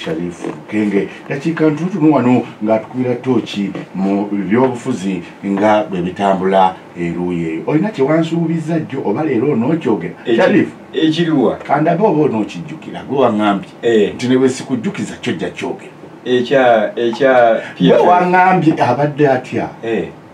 Sharifu Kenge. Dakiika ntono wano ng'atukubira tooki mu byobufuzi nga bwe bitambula eruuyi eyo. Olina kye wansuubizza jjo oba leero onookyogera? Sharifu, ekiriwa? Kandabe oba onookijjukira, gwe waŋŋambye nti ne bwe sikujjukiza kyo ojja kyogera. Ekya gwe waŋŋambye abadde atya?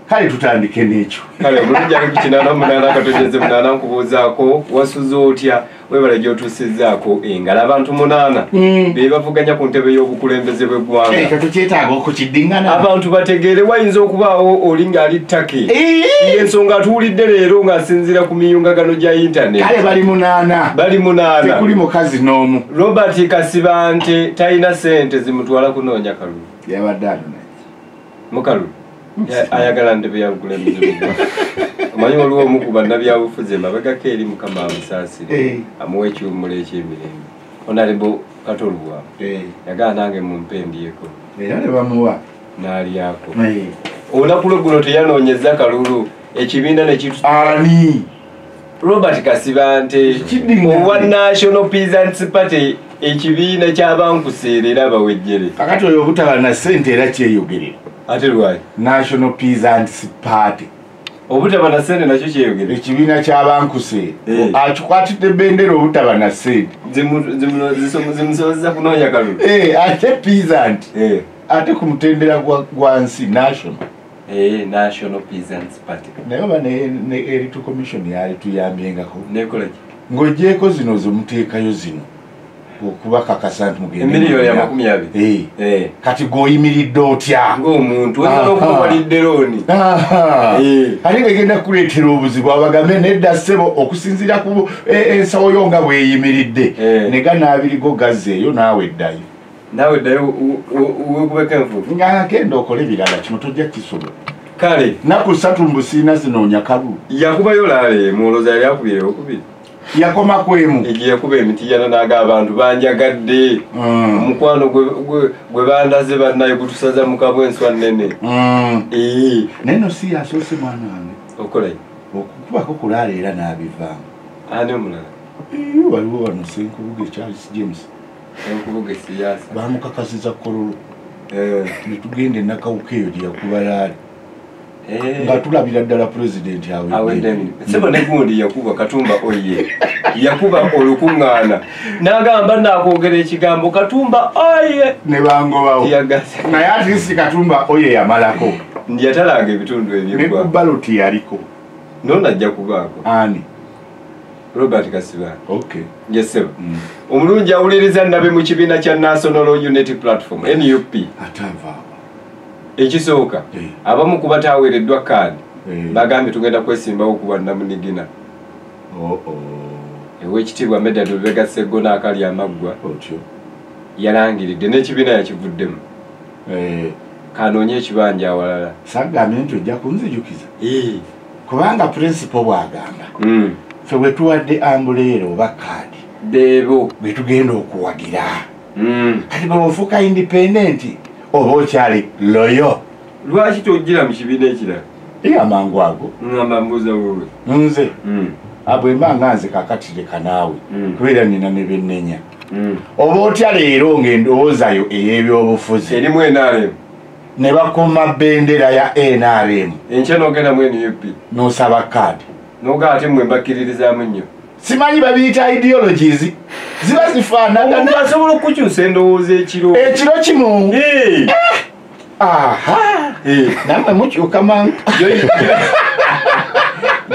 Kale tutandike n'ekyo. Kale obulungi ali ku 88.8 nkubuuzaako wasuze otya, webale gy'otuusizzaako engalo. Abantu 8 be bavuganya ku ntebe y'obukulembeze bw'eggwanga. Ekyo tukyetaaga okukiddingana. Abantu bategeere wayinza okubaawo oli ng'ali ttake. Ng'ensonga atuwulidde leero ng'asinziira ku miyungagano gya yintaneti. Kale bali 8. Bali 8. Tekuli mukazi n'omu. Robert Kasibante talina ssente zimutwala kunoonya kalulu. Yabadde anona. Mu kalulu. Ayagala ntebe ya bukulembeze bw'eggwanga. Omanyi waliwo omu ku bannabyabufuzi emabegako eri Mukama amusaasire amuwa ekiwummulo eky'emirembe. Honorable Kato Lubwama yagala nange mumpe ndyeko. Era ne bamuwa. N'alyako. Olunaku lw'eggulo teyanoonyeza kalulu, ekibiina ne kitu. Ani? Robert Kasibante owa National Peasants Party, ekibiina ky'abankuseera era abawejjere. Kakati oyo obutaba na ssente era kyeyogerera. Ate lwaki? National Peasants Party. Obutaba na ssente nakyo kyeyogerera. Ekibiina ky'abankuseera. Akikwatidde bendera obutaba na ssente. Zimusobozesa kunoonya kalulu. Ate peasant. Ate ku mutendera gwa nsi national. National Peasants Party. Naye oba ne Electoral Commission yali tuyambyengako. Nekola ki? Ng'ogyeko zino zomuteekayo zino. Okubakakasa nti mugende. Emiliyoni 20. Kati gw'oyimiridde otya? Ng'omuntu oyinza okuba walidde looni. Ate ng'egenda kukuleetera obuzibu abagambe nedda ssebo okusinziira ku ensawo yo nga bw'eyimiridde. Ne ganaabiri go gazzeeyo naawe eddayo. Naawe eddayo weekubeko enfuufu. Nga genda okole ebirala kino tojja kukisobola. Kale. Nnaku 3 mbu siina zinoonya kalulu. Yakubayo laale muwoloza yali akubye okubiri. Yakoma kwemu. Egi yakuba emitiyana n'aga abantu banjagadde. Omukwano gwe bandaze bannaye gutusaza mu kabwa enswa nnene. Naye no si yasoose mwana wange. Okola ki? Okukubako kulaala era n'abivaamu. Ani omulala? Waliwo wano Ssenkubuge Charles James. Ssenkubuge siyaasa. Baamukakasiza Kololo. Ne tugenda e Nakawuka eyo gye yakuba laali. Nga tulabira ddala pulezidenti awedde. Ssebo ne gundi yakuba Katumba oye. Yakuba olukuŋŋaana. N'agamba naakwogera ekigambo Katumba oye. Ne bangobawo. Naye ate si Katumba oye yamalako. Yatalanga ebitundu eby'eggwanga. Ne ku baloti yaliko. Nno ajja kubaako. Ani? Robert Kasibante. Okay. Yes sir. Omulungi awuliriza nnabe mu kibiina kya National Unity Platform NUP. Ate avaawa. Ekisooka, abamu ku bataaweereddwa kaadi bagambye tugenda kwesimbawo ku bwannamunigina. Owekitiibwa Medard Lubega Sseggona akali amaggwa yalangiridde n'ekibiina yakivuddemu. Kanoonye ekibanja awalala. Sagambye nti ojja kunzijukiza. Kubanga principal bw'agamba. Ffe bwe tuwadde ambuleera oba kaadi beebo bwe tugenda okuwagira. Kati bwe ofuuka independent oba okyali loyo. Lwaki tojjira mu kibiina ekirala? Amangu ago. Ngamba mbuuza wuwe. Nze? Bwe mba nga nze kaakati leka naawe. Kubeera nina ne bennenya. Oba otya leero ng'endowoozayo ey'ebyobufuzi. Erimu NRM. Ne bakoma bendera ya NRM. Enkya n'ogenda mu NUP. N'osaba kaadi. N'ogaa ate mmwe mbakkiririzaamu nnyo. Simanyi babiyita ideologies. Ziba zifaanagana. Omuntu asobola okukyusa endowooza ekiro. Ekiro kimu. Nammwe mukyuka mangu.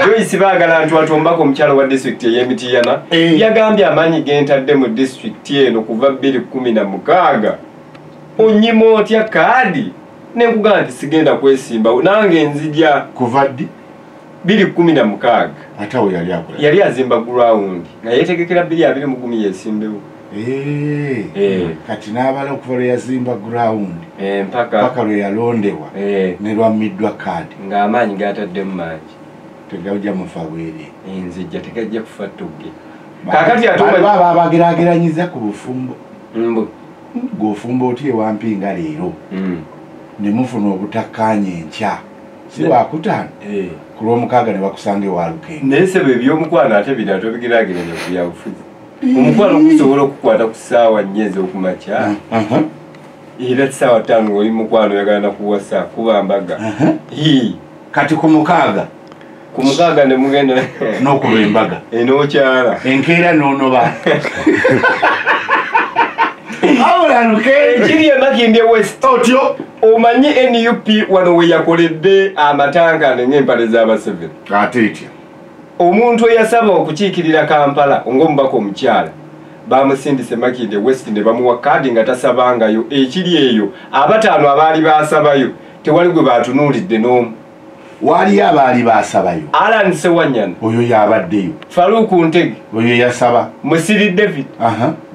Joyce baagala nti watombako omukyalo wa disitulikiti ey'Emitiyana. Yagambye amaanyi ge ntadde mu disitulikiti eno kuva 2016. Onyima otya kaadi? Ne nkugamba nti sigenda kwesimbawo nange nzija. Kuva ddi? 2016. Ate awo yali akola. Yali azimba ground nga yeetegekera 2021 yeesimbewo. Kati n'abala okuva lwe yazimba ground mpaka lwe yalondebwa ne lwammiddwa kaadi. Ng'amaanyi g'ataddemu mangi. Tegajja mufa bwereere. Nzijja tegajja kufa ttogge. Kaakati ate aba abageraageranyiza ku bufumbo. Mbu. Gw'ofumba otya ewampinga leero. Ne mufuna obutakkaanya enkya. Si lwakutaano. Ku lwomukaaga ne bakusanga ewa Lukenge. Naye ssebo ebyomukwano ate birala tobigeraageranya ku byabufuzi. Omukwano gusobola okukwata ku ssaawa 4 ez'okumakya. Era ssaawa 5 oli mukwano oyagala nakuwasa kuba mbaga. Kati ku mukaaga. Ku mukaaga ne mugenda n'okuba embaga. N'okyala. Enkeera n'onoba. Ekiri e Makindye West. Otyo. Omanyi NUP wano we yakoledde amatanga ng'empale z'Abaseveni. Ate etya? Omuntu eyasaba okukiikirira Kampala ng'omubaka omukyala bamusindise Makindye West ne bamuwa kaadi nga tasabangayo. Ekiri eyo abataano abaali baasabayo tewali gwe baatunuulidde n'omu. Waliyo abaali baasabayo. Alan Sewanyana oyo yabaddeyo. Faruku Ntege oyo yasaba. Musiri David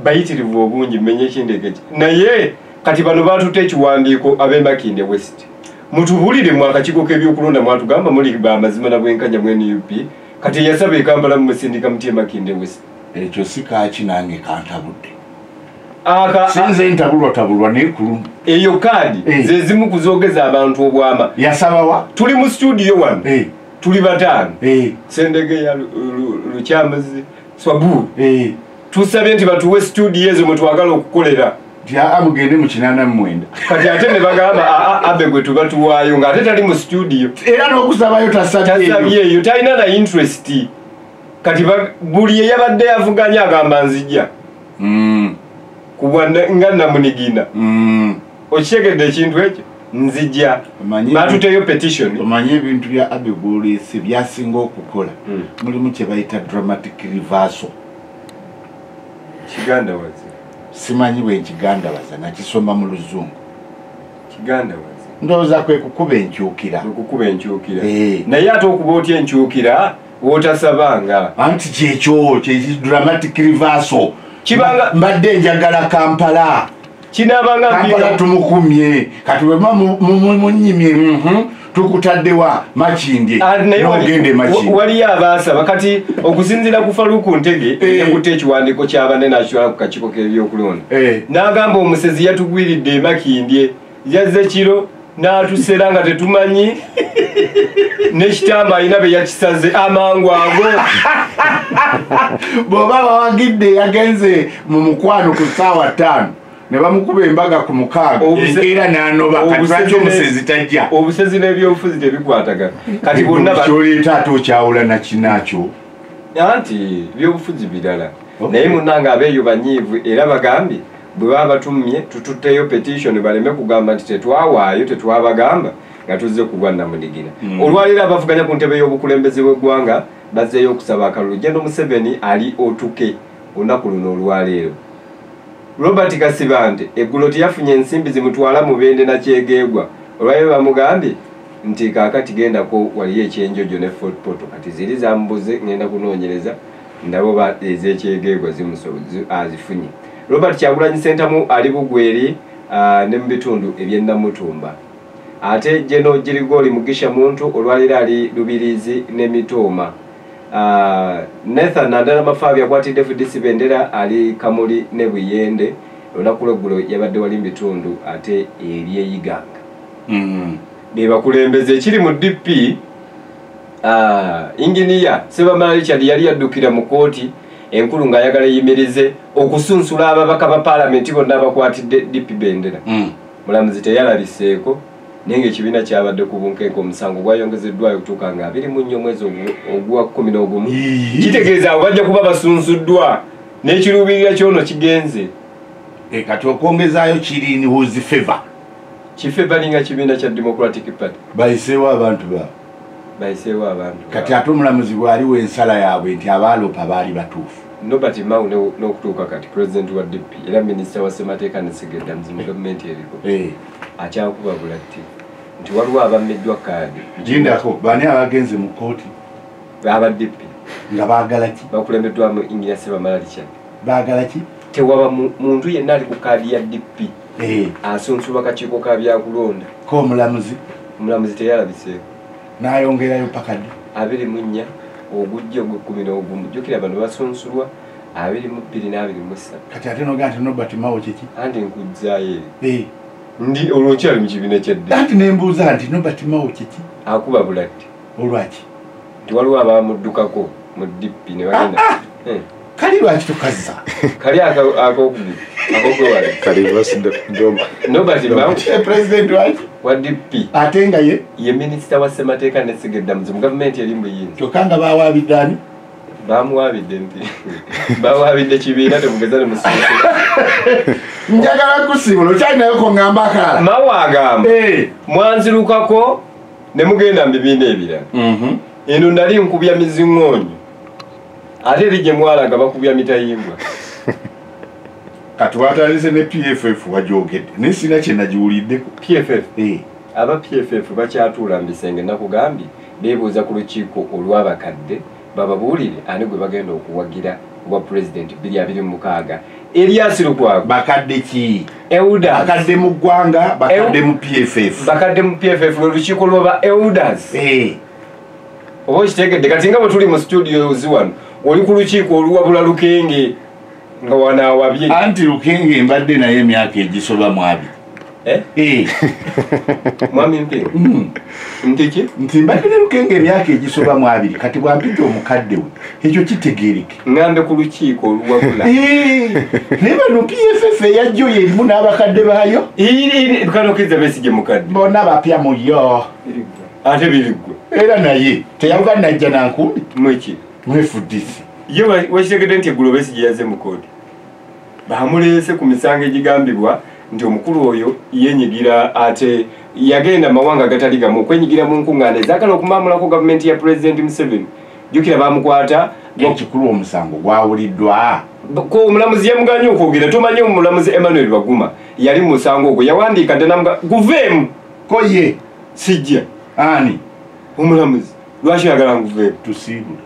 bayitirivu obungi mmenye ekindege ki. Naye kati bano baatutte ekiwandiiko ab'e Makindye West. Mutubuulire mu akakiiko k'ebyokulonda mwatugamba muli bamazima na bwenkanya mu NUP. Kati yasaba e Kampala mumusindika muti e Makindye West. Ekyo si kaaki nange kantabudde. Sinze ntabulwatabulwa naye ku eyo kaadi ze zimu ku zoogeza abantu obwama. Yasabawa? Tuli mu studio wano. Tuli bataano. Sendegeya, Lukyamuzi, Swabu. Tusabye nti batuwe studio ezo mwe twagala okukolera. Nti mugende mu 89. Kati ate ne bagamba abe gwe tuba tuwaayo ng'ate tali mu studio. Era n'okusabayo tasabye eyo. Talina na interest. Kati buli eyabadde yavuganya agamba nzijja. Kubwa nga namunigina. Okitegedde ekintu ekyo nzijja. Batuteyo petition. Omanye ebintu bya Abe Gwolesi byasinga okukola. Mulimu kye bayita dramatic reversal. Kiganda wazi. Simanyi bwe nkiganda waza nakisoma mu Luzungu. Kiganda wazi. Ndowooza kwe kukuba enkyukira. Okukuba enkyukira. Naye ate okuba otya enkyukira w'otasabanga. Anti kyekyo kye dramatic reversal. Kibanga mbadde njagala Kampala. Kinabanga Kampala tumukumye. Kati bwe munyimye tukutaddewa Makindye. N'ogende Makindye. Waliyo abaasaba kati okusinziira ku Faruku Ntege yakutte ekiwandiiko ky'abanene akitwala ku kakiiko k'ebyokulonda. N'agamba omusezi yatugwiridde e Makindye. Yazze kiro n'atusera nga tetumanyi n'ekitamba alina be yakisaze amangu ago. Bw'oba wawagidde yagenze mu mukwano ku ssaawa 5 ne bamukuba embaga ku mukaaga enkeera n'anoba. Kati lwaki omusezi tajja? Obusezi n'ebyobufuzi tebikwatagana. Kati bonna kyoleeta ate okyawula na kinaakyo. Anti ebyobufuzi birala. Naye munnange abeeyo banyiivu era bagambye bwe baba batumye tututteyo petition baleme kugamba nti tetwawaayo tetwabagamba nga tuzze ku bwannamunigina. Olwaleero abavuganya ku ntebe y'obukulembeze bw'eggwanga bazzeeyo okusaba akalulu. General Museveni ali otuke olunaku luno olwaleero. Robert Kasibante eggulo teyafunye ensimbi zimutwala Mubende na Kyegeegwa. Olwaleero bamugambye nti kaakati gendako waliyo ekyenjojo ne Fort Portal kati ziri zambuze ngenda kunoonyereza ndabo ba ez'ekyegeegwa azifunye. Robert Kyagulanyi Ssentamu ali Bugweri ne mu bitundu eby'Ennamutumba. Ate General Girigoli Mugisha Muntu olwaleero ali Lubirizi ne Mitooma. Nathan Nandala Mafabi akwatidde FDC bendera ali Kamuli ne Buyende. Olunaku lw'eggulo yabadde wali mu bitundu ate eby'Eyiganga. Be bakulembeze. Ekiri mu DP, Engineer Ssebamala Richard yali yaddukira mu kkooti enkulu ng'ayagala eyimirize okusunsula ababaka ba paalamenti bonna abakwatidde DP bendera. Mulamuzi teyalabiseeko naye ng'ekibiina kyabadde ku bunkenke. Omusango gwayongezeddwayo okutuuka nga 24 mwezi ogwa 11. Kitegeeza abo bajja kuba basunsuddwa n'ekiruubirira kyono kigenze. Kati okwongezaayo kiri in whose favor? Kifevalinga kibiina kya Democratic Party. Bayiseewo abantu baabwe. Bayiseewo abantu. Kati ate omulamuzi bw'aliwo ensala yaabwe nti abaaloopa baali batuufu. Norbert Mao n'okutuuka kati president wa DP era minisita wa ssemateeka ne Ssegeddamzi mu gavumenti eriko akyakuba bulatti nti waliwo abammiddwa kaadi. Gindako baani abagenze mu kkooti? Aba DP. Nga baagala ki? Bakulembeddwamu Engineer Ssebamala Richard. Baagala ki? Tewaba muntu yenna ali ku kaadi ya DP asunsulwa kakiiko ka byakulonda. Ko omulamuzi? Omulamuzi teyalabiseeko. N'ayongerayo paka ddi? 24 ogujja ogw'11. Jjukira bano basunsulwa 22 ne 23. Kati ate n'ogamba nti Norbert Mao kiki? Anti nkuzzaayo eri. Ndi olwo nkyali mu kibiina kya DP. Anti ne mbuuza nti Norbert Mao kiki? Akuba bulatti. Olwaki? Nti waliwo abamuddukako mu DP ne bagenda. Kali lwaki tukazza? Kali akokubiri akokwewala. Kali Nobert Mao president waki wa DP ate nga ye minisita wa ssemateeka n'essiga eddamuzi mu gavumenti eri mu buyinza. Kyokka nga bawaabidde ani? Bamuwaabidde mpi bawaabidde kibiina temugeza ne musiibula. Njagala kusiibula okyalinayo ko ngamba akalala. Mao agamba mwanzirukako ne mugenda mu bibiina ebirala. Eno nali nkubya miziŋoonyo ate eri gye mwalaga bakubya mitayimbwa. Kati watandise ne PFF wagyogedde naye sirina kye nagiwuliddeko. PFF? Aba PFF bakyatuula mu bisenge nakugambye beebuuza ku lukiiko olw'abakadde bababuulire ani gwe bagenda okuwagira obwa pulezidenti 2026. Erias Lukwago. Bakadde ki? Elders. Bakadde mu ggwanga, bakadde mu PFF. Bakadde mu PFF lwe lukiiko lw'aba elders. Oba okitegedde kati nga bwe tuli mu studios wano oli ku lukiiko oluwabula Lukenge nga wanaawabye. Anti Lukenge mbadde naye emyaka egisoba mu 20. Mwami Mpinga. Nti ki? Nti mbadde ne Lukenge emyaka egisoba mu 20 kati bwampita omukadde we ekyo kitegeereke. Ngambe ku lukiiko oluwabula. Naye bano PFF eyajjo y'erimu n'abakadde baayo. Kano Kizza Besigye mukadde. Bonna bapya mu yo. Ate biriggwa. Era naye teyava najja na nkumbi. Mweki? Mu FDC. Ye wakitegedde nti eggulo Besigye yazze mu kkooti. Bamuleese ku misango egigambibwa nti omukulu oyo yenyigira ate yagenda mawanga agatali gamu okwenyigira mu nkuŋŋaana ezaagala okumaamulako gavumenti ya Pulezidenti Museveni. Jjukira baamukwata. Ekikulu omusango gwawuliddwa. Ko omulamuzi yamuganye okwogera. Tomanyi omulamuzi Emmanuel Baguma yali mu musango ogwo yawandiika dda namuga guveemu. Ko ye sijja. Ani? Omulamuzi lwaki oyagala nguveemu? Tusiibule.